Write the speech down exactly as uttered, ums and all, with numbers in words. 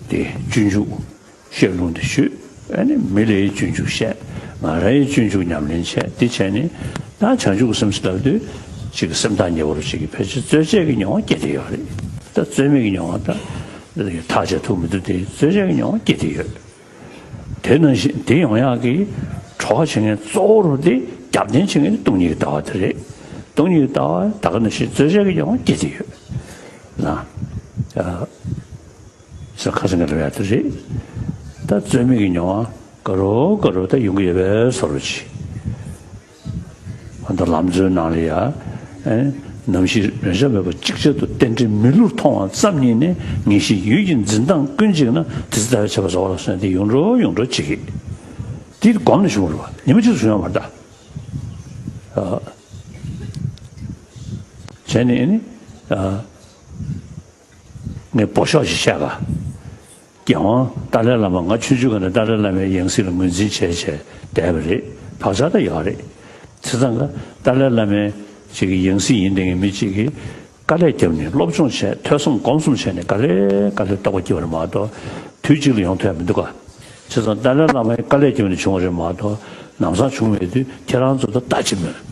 དེ་སྤྱོད་འཇུག་བཤད་ལུང་དེ་ཞུས། ཨ་ནི་མི་ལའི་སྤྱོད་འཇུག་བཤད། ང་རའི་སྤྱོད་འཇུག་ཉམས་ལེན་བྱས། དེ་བྱས་ནས་ད་བྱང་ཆུབ་སེམས་ཟེར་ལབ་དུས་ཅིག་སེམས་ཐག་ཉེ་བོ་ཅིག་གིས་ཕལ་ཆེར་རྩོལ་བཅས་ཀྱི་མྱོང་བ་སྐྱེ་བསྡད་ཡོད་རེད། ད་རྩོལ་མེད་ཀྱི་མྱོང་བ་ད་ཐག་བཅད་ཐུབ་མི་འདུག་དེ་རྩོལ་བཅས་ཀྱི་མྱོང་བ་སྐྱེ་བསྡད་ཡོད། དེ་ནང་བཞིན་དེ་ཡོང་ཡག་གི་གྲོགས་བྱེད་མཁན་གཙོ་བོ་རུ་དེ་རྒྱབ་རྟེན་བྱེད་མཁན་དེ་སྟོང་ཉིད་ཀྱི་ལྟ་བ་དེ་རེད། སྟོང་ཉིད་ཀྱི་ལྟ་བ་ད་ག་ནང་བཞིན་རྩོལ་བཅས་ཀྱི་མྱོང་བ་སྐྱེ་བསྡད་ཡོད། ན། ཨ། ཟེར་ཁ་སང་གི་ལབ་ཡག་དེ་རེད། ད་རྩོལ་མེད་ཀྱི་མྱོང་བ་ག་རོ་ག་རོ་ད་ཡོང་གི་ཡོད་པའི་བཟོ་འདྲ་ཅིག་ཨ་ད་ལམ་གཙོའི་ནང་ལ་ཡ། ཨེ། ནམ་ཞིག་རེག་བྱ་མེད་པ་ཅིག་ཅར་དུ་རྟེན་འབྲེལ་མི་བསླུར་མཐོང་བ་ཙམ་ཉིད་ནས། ངེས་ཤེས་ཡུལ་གྱི་འཛིན་སྟངས་ཀུན་གཅིག་ན། དེ་ཚེ་ལྟ་བས་ཆད་པ་གཟོ་བ་ལ་སོགས་ཏེ་ཡོངས་གྲོལ་ཡོངས་གྲོལ་བྱེད་ཀྱི། དེ་སྒོམ་ནས་བྱུང་བ་རེད་པ། ཉི་མ་གཅིག་ཏུ་བྱུང་ཡོད་མ་རེད་ད། ཨ། བྱས་ནས་ནི། ཨ། ངས་འབོ་ཤོག་ཅིག་བཤད་ག་རྒྱལ་དབང་ཏཱ་ལའི་བླ་མ། ང་ཆུང་ཆུང་སྒང་ནས་ཏཱ་ལའི་བླ་མའི་ཡང་སྲིད་ལ་ངོས་འཛིན་བྱས་བྱས་བསྡད་པ་རེད། བག་ཆགས་ད་ཡོད་རེད། བྱས་ཙང་ག་ཏཱ་ལའི་བླ་མའི་ཅིག་གི་ཡང་སྲིད་ཡིན་བསྡད་མཁན་མི་གཅིག་གིས་དཀའ་ལས་བརྒྱབ་ནས་སློབ་སྦྱོང་བྱས། ཐོས་བསམ་སྒོམ་གསུམ་བྱས་ནས་དཀའ་ལས་དཀའ་ལས་རྟོགས་པ་སྐྱེ་བ་རེད་མ་གཏོགས་དུས་གཅིག་ལ་ཡོང་ཐུབ་ཡ་མི་འདུག་ག་བྱས་ཙང་ཏཱ་ལའི་བླ་མའི་དཀའ་ལས་བརྒྱབ་ནས་བྱུང་བ་རེད་མ་གཏོགས་ལམ་སང་བྱུང་མེད་དུས་ཁྱེད་རང་ཚོ་ད་ལྟ་ཅི་མོད།